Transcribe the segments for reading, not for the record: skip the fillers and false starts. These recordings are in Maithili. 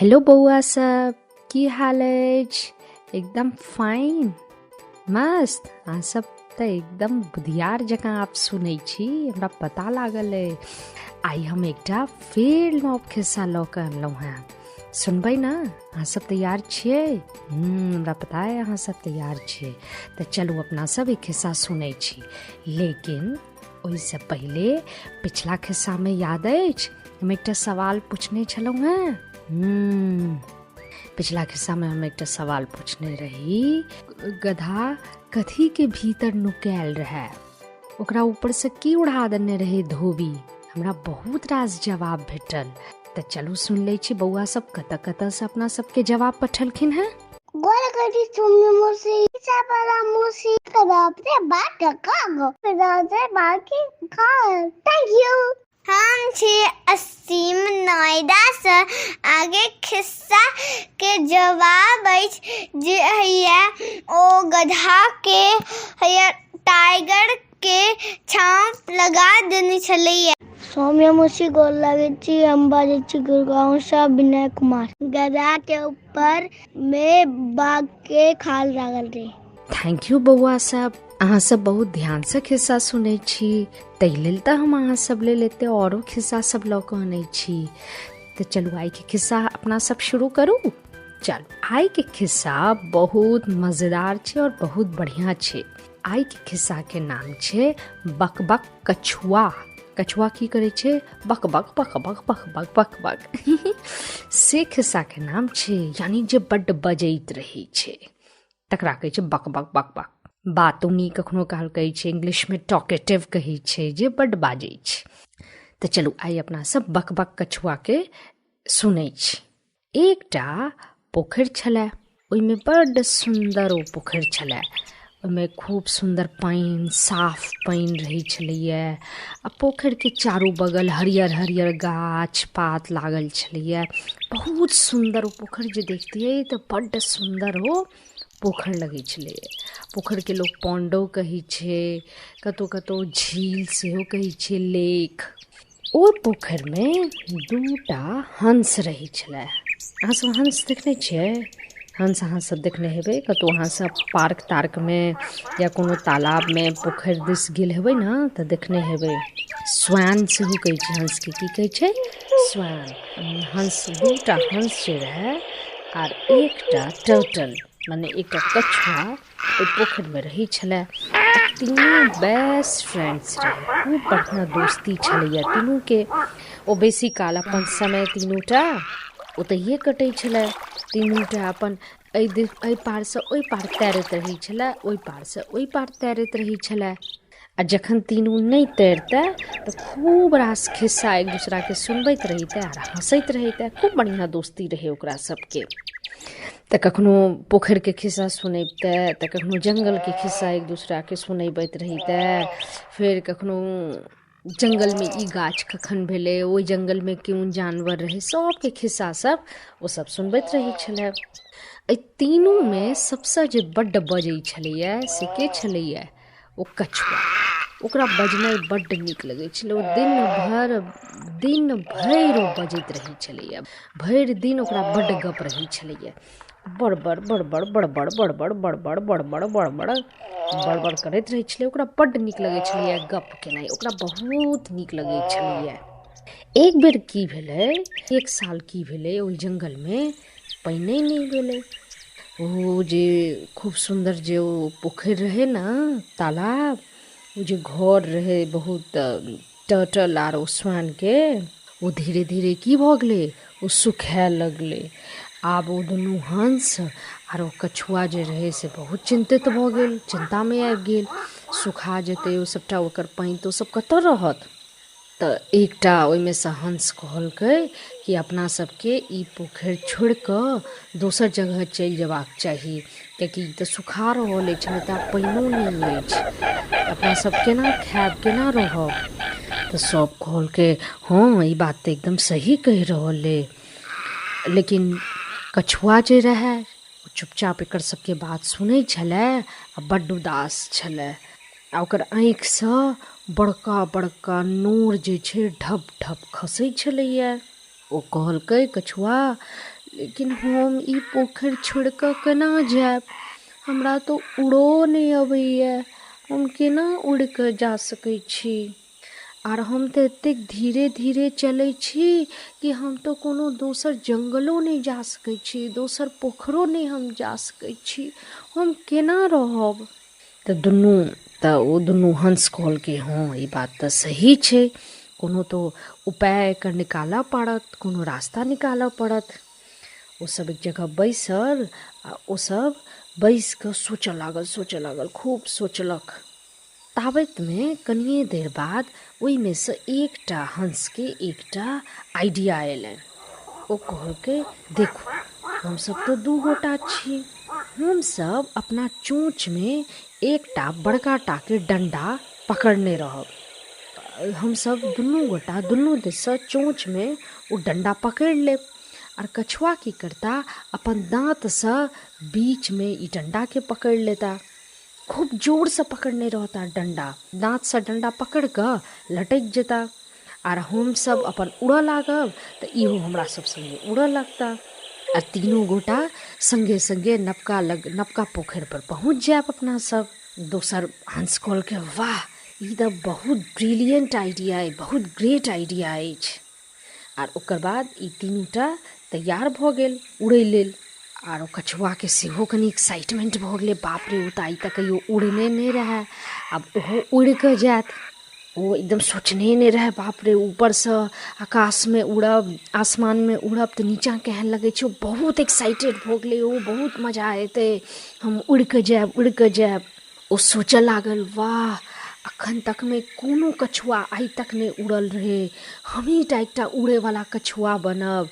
हेलो बौआ सब, की हाल अछि? एकदम फाइन, मस्त। अहाँ सब तऽ एकदम बुधियार जकाँ आप सुनै छी, हमरा पता लागल अइ। आइ हम एकटा फेर नव खिस्सा लऽ कऽ अनलहुँ हेँ, सुनबै ने? अहाँ सब तैयार छियै? हमरा पता अइ अहाँ सब तैयार छियै। तऽ चलू अपना सब ई खिस्सा सुनै छी। लेकिन ओहिसँ पहिले पिछला खिस्सामे याद अछि हम एकटा सवाल पूछने छलहुँ हेँ? पिछला खिस्सामे हम एकटा सवाल पूछने रही, गधा कथीके भीतर नुकायल रहै, ओकरा ऊपरसँ की उड़ा देने रहै धोबी? हमरा बहुत रास जवाब भेटल। तऽ चलू सुनि लै छी बौआ सब कतऽ कतऽसँ अपना सबके जवाब पठेलखिन हेँ। Thank you. हम छी असीम नोएडासँ। आगे खिस्सा के जवाब अछि जे हैया ओ गधाके हैया टाइगर के छाप लगा देने छलैया। सौम्या मौसी गोर लागै छी। हम बाजै छी गुड़गाँवसँ विनय कुमार। गधा के ऊपर मे बाघ के खाल लागल रहे। Thank you बौआ सब, अहाँ सब बहुत ध्यानसँ खिस्सा सुनै छी, ताहि लेल तऽ हम अहाँ सब लेल एते औरो खिस्सा सब लऽ कऽ अनै छी। तऽ चलू आइके खिस्सा अपना सब शुरू करू। चलू, आइके खिस्सा बहुत मजेदार छै और बहुत बढ़िया छै। आइके खिस्साके नाम छै बकबक कछुआ। कछुआ की करै छै? बक बक बक बक बक बक बक बक, से खिस्साके नाम छै। यानी जे बड्ड बजैत रहै छै तकरा कहै छै बक बक बक बक। बातूनी कखनो काल कहै छै, इंग्लिशमे टॉकेटिव कहै छै, जे बड्ड बाजै छै। तऽ चलू आइ अपना सब बक बक कछुआके सुनै छी। एकटा पोखरि छलै, ओहिमे बड्ड सुन्दर ओ पोखरि छलै। ओहिमे खूब सुन्दर पानि, साफ पानि रहै छलैए आ पोखरिके चारू बगल हरियर हरियर गाछ पात लागल छलैए। बहुत सुन्दर ओ पोखरि जे देखतियै तऽ बड्ड सुन्दर ओ पोखरि लगै छलैए। पोखरिके लोक पॉन्डो कहै छै, कतहु कतहु झील सेहो कहै छै, लेक। ओ पोखरिमे दूटा हंस रहै छलै। अहाँ सब हंस देखने छियै? हंस अहाँ सब देखने हेबै कतहु, अहाँ सब पार्क तार्कमे या कोनो तालाबमे पोखरि दिस गेल हेबै ने तऽ देखने हेबै। स्वान सेहो कहै छै हंसके। की कहै छै? स्वान। हंस, दूटा हंस जे रहै आर एकटा टर्टल माने एकटा कछुआ ओहि पोखरिमे रहै छलै। तीनू बेस्ट फ्रेंड्स रहै, खूब बढ़िआँ दोस्ती छलैए तीनूके। ओ बेसी काल अपन समय तीनूटा ओतहिए कटै छलै। तीनूटा अपन एहि दिस एहि पारसँ ओहि पार तैरैत रहै छलै, ओहि पारसँ ओहि पार तैरैत रहै छलै। आ जखन तीनू नहि तैरतै तऽ खूब रास खिस्सा एक दोसराके सुनबैत रहितै आर हँसैत रहितै। खूब बढ़िआँ दोस्ती रहै ओकरा सबके। तऽ कखनो पोखरिके खिस्सा सुनबितै, तऽ कखनो जङ्गलके खिस्सा एक दोसराके सुनबैत रहितै। फेर कखनो जङ्गलमे ई गाछ कखन भेलै, ओहि जङ्गलमे कोन जानवर रहै, सबके खिस्सा सब ओसब सुनबैत रहै छलै। एहि तीनूमे सबसँ जे बड्ड बजै छलैए से के छलैए? ओ कछुआ। ओकरा बजनाइ बड्ड नीक लगै छलै। ओ दिन भरि दिन भरि ओ बजैत रहै छलैए। भरि दिन ओकरा बड्ड गप रहै छलैए। बड़बड़ बड़बड़ बड़बड़ बड़बड़ बड़बड़ बड़बड़ बड़बड़ बड़बड़ करैत रहै छलै। ओकरा बड्ड नीक लगै छलैए गप केनाइ, ओकरा बहुत नीक लगै छलैए। एक बेर की भेलै, एक साल की भेलै, ओहि जङ्गलमे पानिए नहि भेलै। ओ जे खूब सुन्दर जे ओ पोखरि रहै ने, तालाब, ओ जे घर रहै बहुत टर्टल आर ओ स्वानके, ओ धीरे धीरे की भऽ गेलै, ओ सुखाए लगलै। आब ओ दुनू हंस आर ओ कछुआ जे रहै से बहुत चिन्तित भऽ गेल, चिन्तामे आबि गेल। सुखा जेतै ओ सबटा ओकर पानि तऽ ओ सब कतऽ रहत? तऽ एकटा ओहिमे सँ हंस कहलकै कि अपना सबके ई पोखरि छोड़िकऽ दोसर जगह चलि जेबाक चाही, कियाकि ई तऽ सुखा रहल अछि, एहिमे तऽ आब पानिओ नहि अछि, अपना सब केना खायब, केना रहब? तऽ सब कहलकै हँ ई बात तऽ एकदम सही कहि रहल अइ। लेकिन कछुआ जे रहै ओ चुपचाप एकर सबके बात सुनै छलै आ बड्ड उदास छलै आ ओकर आँखिसँ बड़का बड़का नोर जे छै ढप ढप खसै छलैए। ओ कहलकै कछुआ, लेकिन हम ई पोखरि छोड़ि कऽ केना जायब? हमरा तऽ उड़ो नहि अबैए, हम केना उड़ि कऽ जा सकै छी? आर हम तऽ एतेक धीरे धीरे चलै छी कि हम तऽ कोनो दोसर जङ्गलो नहि जा सकै छी, दोसर पोखरो नहि हम जा सकै छी, हम केना रहब? तऽ दुनू तऽ ओ दुनू हंस कहलकै, हँ ई बात तऽ सही छै, कोनो तऽ उपाय एकर निकालऽ पड़त, कोनो रास्ता निकालऽ पड़त। ओसब एक जगह बैसल आ ओसब बैस कऽ सोचऽ लागल, सोचऽ लागल, खूब सोचलक। ताबतमे कनिये देर बाद ओहिमे सँ एकटा हंसके एकटा आइडिया अयलनि। ओ कहलकै, देखू हमसब तऽ दू गोटा छी, हमसब अपना चोँचमे एकटा बड़का टाके डण्डा पकड़ने रहब। हमसब दुनू गोटा दुनू दिससँ चोँचमे ओ डण्डा पकड़ि लेब आर कछुआ की करता, अपन दाँतसँ बीचमे ई डण्डाके पकड़ि लेता, खूब जोरसँ पकड़ने रहता डण्डा, दाँतसँ डण्डा पकड़ि कऽ लटकि जेता आर हमसब अपन उड़ऽ लागब तऽ इहो हमरा सब सङ्गे उड़ऽ लगता आ तीनू गोटा सङ्गे सङ्गे नवका लग नवका पोखरि पर पहुँच जायब अपना सब। दोसर हंस कहलकै, वाह ई तऽ बहुत ब्रिलियंट आइडिया अइ, बहुत ग्रेट आइडिया अछि। आर ओकर बाद ई तीनूटा तैयार भऽ गेल उड़ै लेल। आर ओ कछुआके सेहो कनि एक्साइटमेंट भऽ गेलै, बाप रे ओ तऽ आइ तक कहियो उड़ने नहि रहए, आब ओहो उड़ि कऽ जायत। ओ एकदम सोचने नहि रहए, बाप रे ऊपरसँ आकाशमे उड़ब, आसमानमे उड़ब तऽ नीचाँ केहन लगै छै। ओ बहुत एक्साइटेड भऽ गेलै, ओ बहुत मजा एतै, हम उड़ि कऽ जायब, उड़ि कऽ जायब। ओ सोचऽ लागल, वाह अखन तकमे कोनो कछुआ आइ तक नहि उड़ल रहै, हमहीँ टा एकटा उड़ैवला कछुआ बनब।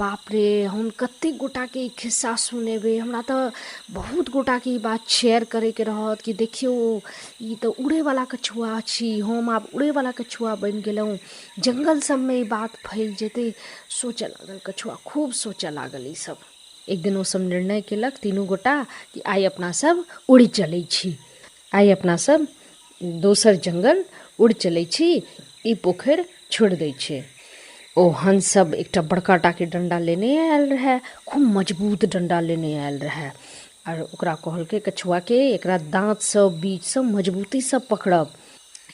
बाप रे हम कतेक गोटाके ई खिस्सा सुनेबै, हमरा तऽ बहुत गोटाके ई बात शेयर करैके रहत कि देखियौ ई तऽ उड़ैवला कछुआ छी, हम आब उड़ैवला कछुआ बनि गेलहुँ। जङ्गल सबमे ई बात फैल जेतै। सोचऽ लागल कछुआ, खूब सोचऽ लागल ई सब। एक दिन ओसब निर्णय केलक तीनू गोटा कि आइ अपना सब उड़ि चलै छी, आइ अपना सब दोसर जङ्गल उड़ि चलै छी, ई पोखरि छोड़ि दै छै। ओ हंस सब एकटा बड़का टाके डण्डा लेने आयल रहए, खूब मजबूत डण्डा लेने आयल रहए आर ओकरा कहलकै कछुआके, एकरा दाँतसँ बीचसँ मजबूतीसँ पकड़ब,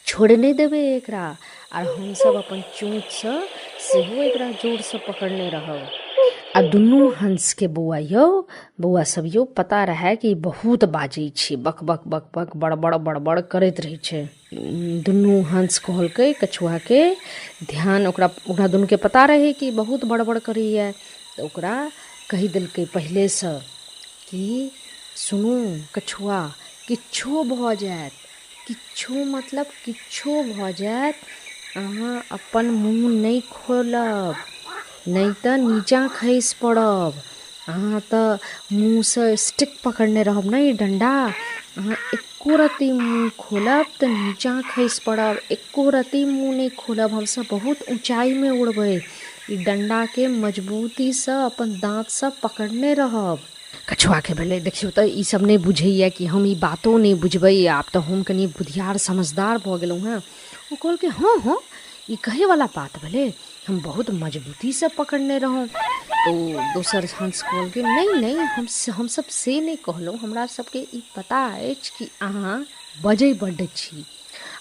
छोड़ि नहि देबै एकरा, आर हमसब अपन चोँचसँ सेहो एकरा जोरसँ पकड़ने रहब। आ दुनू हंसके बौआ यौ, बौआ सब यौ, पता रहए कि बहुत बाजै छै, बक बक बक बक बड़बड़ बड़बड़ करैत रहै छै। दुनू हंस कहलकै कछुआके, ध्यान ओकरा ओकरा दुनूके पता रहै कि बहुत बड़बड़ करैए, तऽ ओकरा कहि देलकै पहिलेसँ कि सुनू कछुआ, किछो भऽ जायत, किछो मतलब किछो भऽ जायत, अहाँ अपन मुँह नहि खोलब, नहि तऽ नीचाँ खसि पड़ब। अहाँ तऽ मुँहसँ स्टिक पकड़ने रहब ने ई डण्डा, अहाँ एको रत्ती मुँह खोलब तऽ नीचाँ खसि पड़ब, एको रत्ती मुँह नहि खोलब, हमसब बहुत ऊँचाइमे उड़बै, ई डण्डाके मजबूतीसँ अपन दाँतसँ पकड़ने रहब। कछुआके भेलै, देखियौ तऽ ई सब नहि बुझैए कि हम ई बातो नहि बुझबै, आब तऽ हम कनि बुधियार समझदार भऽ गेलहुँ हेँ। ओ कहलकै, हँ हँ ई कहैवला बात भेलै, हम बहुत मजबूतीसँ पकड़ने रहौँ। ओ दोसर हंस कहलकै, नहि नहि हमसब से नहि कहलहुँ, हमरा सबके ई पता अछि कि अहाँ बजै बड्ड छी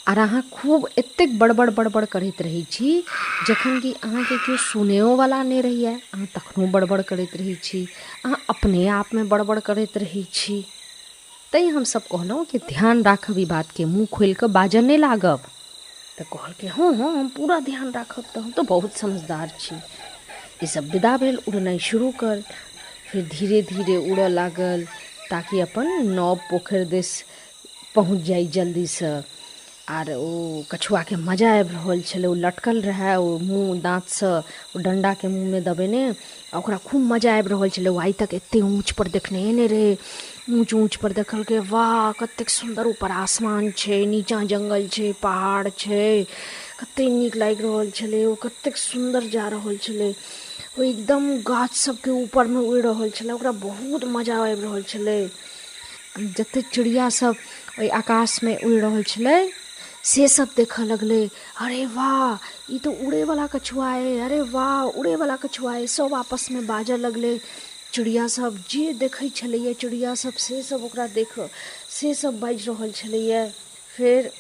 आर अहाँ खूब एतेक बड़बड़ बड़बड़ करैत रहै छी, जखन कि अहाँके केओ सुनैओवला नहि रहैए, अहाँ तखनो बड़बड़ करैत रहै छी, अहाँ अपने आपमे बड़बड़ करैत रहै छी। तैँ हमसब कहलहुँ कि ध्यान राखब ई बातके, मुँह खोलिकऽ बाजऽ नहि लागब। तऽ कहलकै, हँ हँ हम पूरा ध्यान राखब, तऽ हम तऽ बहुत समझदार छी। ई सब विदा भेल, उड़नाइ शुरू कर, फेर धीरे धीरे उड़ऽ लागल ताकि अपन नव पोखरि दिस पहुँच जाइ जल्दीसँ। आर ओ कछुआके मजा आबि रहल छलै, ओ लटकल रहए, ओ मुँह दाँतसँ ओ डण्डाके मुँहमे दबेने, आ ओकरा खूब मजा आबि रहल छलै। ओ आइ तक एते ऊँचपर देखनहे नहि रहै, ऊँच ऊँचपर देखलकै, वाह कतेक सुन्दर ऊपर आसमान छै, नीचाँ जङ्गल छै, पहाड़ छै, कतेक नीक लागि रहल छलै। ओ कतेक सुन्दर जा रहल छलै, ओ एकदम गाछ सबके ऊपरमे उड़ि रहल छलै, ओकरा बहुत मजा आबि रहल छलै। जतेक चिड़िया सब ओहि आकाशमे उड़ि रहल छलै से सब देखऽ लगलै। अरे वाह, ई तऽ उड़ैवला कछुआ अइ, अरे वाह उड़ैवला कछुआ अइ, सब आपसमे बाजऽ लगलै। चिड़िया सब जे देखै छलैया चिड़िया सब से सब ओकरा देख से सब बाजि रहल छलैया। फेर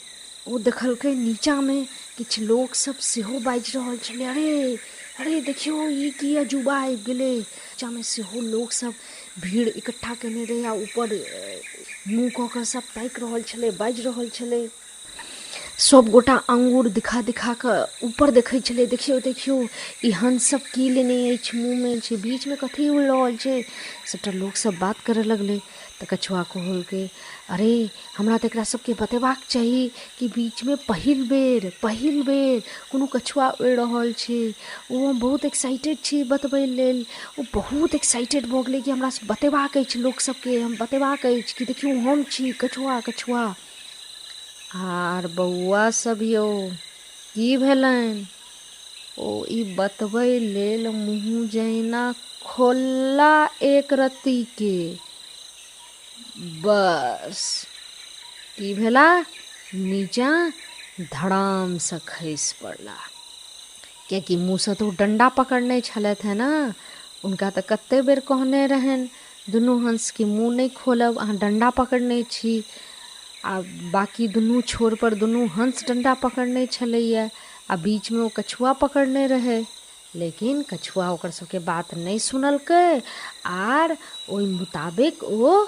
ओ देखलकै नीचाँमे किछु लोकसब सेहो बाजि रहल छलै, अरे अरे देखियौ ई की अजूबा आबि गेलै। नीचाँमे सेहो लोकसब भीड़ इकट्ठा केने रहै आ ऊपर मुँह कऽ कऽ सब ताकि रहल छलै, बाजि रहल छलै। सब गोटा आङ्गुर दिखा दिखा कऽ ऊपर देखै छलै, देखियौ देखियौ ई हंस सब की लेने अछि मुँहमे, छै बीचमे कथी उड़ि रहल छै। सबटा लोकसब बात करऽ लगलै। तऽ कछुआ कहलकै, अरे हमरा तऽ एकरा सबके बतेबाक चाही कि बीचमे पहिल बेर कोनो कछुआ उड़ि रहल छै। ओ हम बहुत एक्साइटेड छी बतबै लेल। ओ बहुत एक्साइटेड भऽ गेलै कि हमरा बतेबाक अछि लोक सबके, हम बतेबाक अछि कि देखियौ हम छी कछुआ कछुआ। आर बौआ सब यौ की भेलनि, ओ ई बतबै लेल मुँह जहिना खोलला एक रत्तीके, बस की भेला नीचाँ धड़ामसँ खसि पड़ला। कियाकि मुँहसँ तऽ ओ डण्डा पकड़ने छलथि हेँ ने, हुनका तऽ कते बेर कहने रहनि दुनू हंसके मुँह नहि खोलब, अहाँ डण्डा पकड़ने छी। आ बाँकी दुनू छोरपर दुनू हंस डण्डा पकड़ने छलैया आ बीचमे ओ कछुआ पकड़ने रहै। लेकिन कछुआ ओकर सबके बात नहि सुनलकै आर ओहि मुताबिक ओ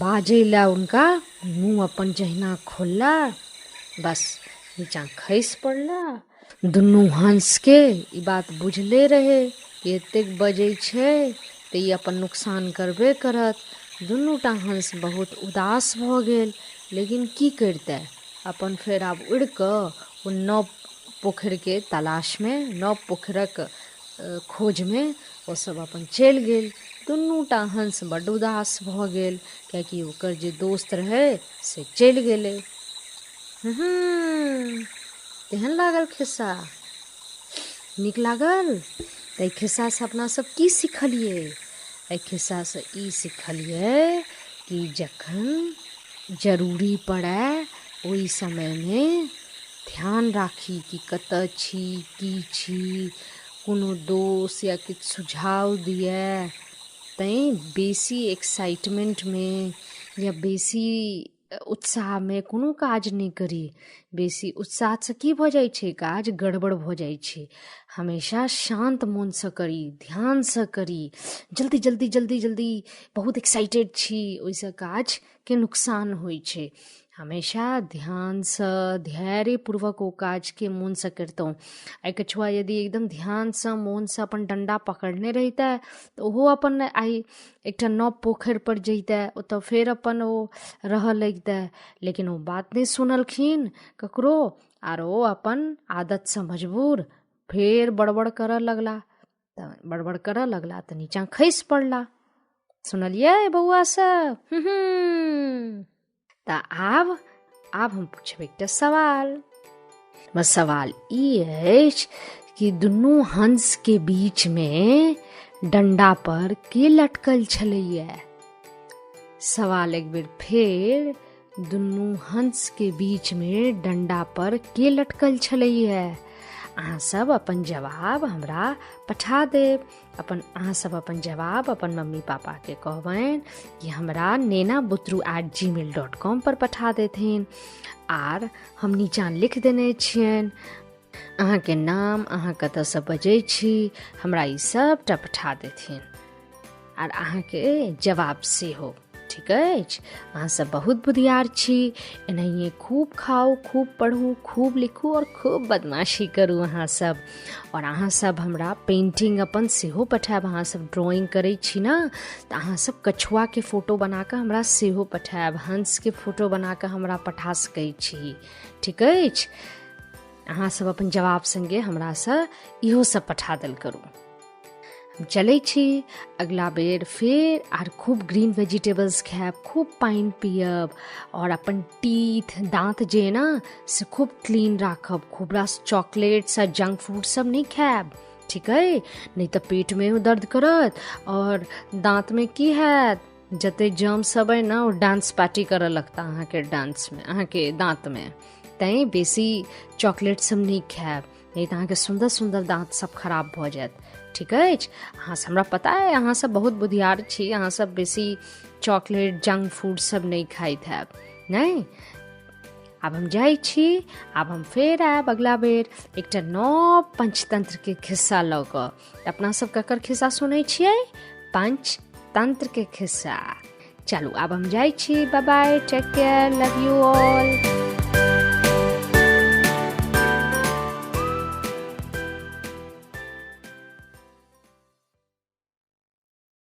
बाजै लए हुनका मुँह अपन जहिना खोलला, बस नीचाँ खसि पड़ला। दुनू हंसके ई बात बुझले रहै कि एतेक बजै छै तऽ ई अपन नुकसान करबे करत। दुनूटा हंस बहुत उदास भऽ गेल, लेकिन की करितै, अपन फेर आब उड़ि कऽ ओ नव पोखरिके तलाशमे, नव पोखरिक खोजमे ओसब अपन चलि गेल। दुनूटा हंस बड्ड उदास भऽ गेल कियाकि ओकर जे दोस्त रहै से चलि गेलै। केहन लागल खिस्सा? नीक लागल? तऽ एहि खिस्सासँ अपना सब की सिखलियै? एहि खिस्सासँ ई सिखलियै कि जखन जरूरी पड़ै ओहि समयमे ध्यान राखी कि कतऽ छी, की छी, कोनो दोस्त या किछु सुझाव दिए तैँ बेसी एक्साइटमेन्टमे या बेसी उत्साहमे कोनो काज नहि करी। बेसी उत्साहसँ की भऽ जाइ छै, काज गड़बड़ भऽ जाइ छै। हमेशा शान्त मोनसँ करी, ध्यानसँ करी। जल्दी जल्दी जल्दी जल्दी बहुत एक्साइटेड छी, ओहिसँ काजके नुकसान होइ छै। हमेशा ध्यानसँ धैर्यपूर्वक ओ काजके मोनसँ करितहुँ। आइ कछुआ यदि एकदम ध्यानसँ मोनसँ अपन डण्डा पकड़ने रहितै तऽ ओहो अपन आइ एकटा नव पोखरिपर जइतै, ओतऽ फेर अपन ओ रहऽ लगितै। लेकिन ओ बात नहि सुनलखिन ककरो आर ओ अपन आदतसँ मजबूर फेर बड़बड़ करऽ लगला। तऽ बड़बड़ करऽ लगला तऽ नीचाँ खसि पड़ला। सुनलियै बौआ सब? तऽ आब हम पूछब एकटा सवाल। सवाल ई अछि कि दुनू हंस के बीच में डंडा पर के लटकल छलैया? सवाल एक बेर फेर, दुनू हंस के बीच में डंडा पर के लटकल छलैया? अहाँ सब अपन जवाब हमरा पठा देब। अहाँ सब अपन जवाब अपन मम्मी पापाके कहबनि कि हमरा nenabutru@gmail.com पर पठा देथिन। आर हम नीचाँ लिख देने छियनि अहाँके नाम, अहाँ कतऽसँ बजै छी, हमरा ई सबटा पठा देथिन आर अहाँके जवाब सेहो। ठीक अछि? अहाँ सब बहुत बुधियार छी, एनाहिए खूब खाउ, खूब पढ़ू, खूब लिखू और खूब बदमाशी करू अहाँ सब। और अहाँ सब हमरा पेंटिंग अपन सेहो पठायब। अहाँ सब ड्रॉइंग करै छी ने, तऽ अहाँ सब कछुआके फोटो बनाकऽ हमरा सेहो पठायब, हंसके फोटो बनाकऽ हमरा पठा सकै छी। ठीक अछि? अहाँ सब अपन जवाब सङ्गे हमरासँ इहो सब पठा देल करू। हम चलै छी, अगला बेर फेर आर खूब ग्रीन वेजिटेबल्स खायब, खूब पानि पियब और अपन टीथ दाँत जे ने से खूब क्लीन राखब। खूब रास चॉकलेट्स आ जंक फूड सब नहि खायब, ठीक अइ? नहि तऽ पेटमे दर्द करत और दाँतमे की हैत, जते जर्म सब अइ ने ओ डांस पार्टी करऽ लगता अहाँके डांसमे, अहाँके दाँतमे। तैँ बेसी चॉकलेट सब नहि खायब, नहि तऽ अहाँके सुन्दर सुन्दर दाँत सब खराब भऽ जायत। ठीक अछि? अहाँ हमरा पता अइ अहाँ सब बहुत बुधियार छी, अहाँ सब बेसी चॉकलेट जंक फूड सब नहि खाइत हैब, नहि? आब हम जाइ छी, आब हम फेर आयब अगला बेर एकटा नव पंचतंत्रके खिस्सा लऽ कऽ। अपना सब ककर खिस्सा सुनै छियै? पंचतंत्रके खिस्सा। चलू आब हम जाइ छी, bye bye, take care, love you all.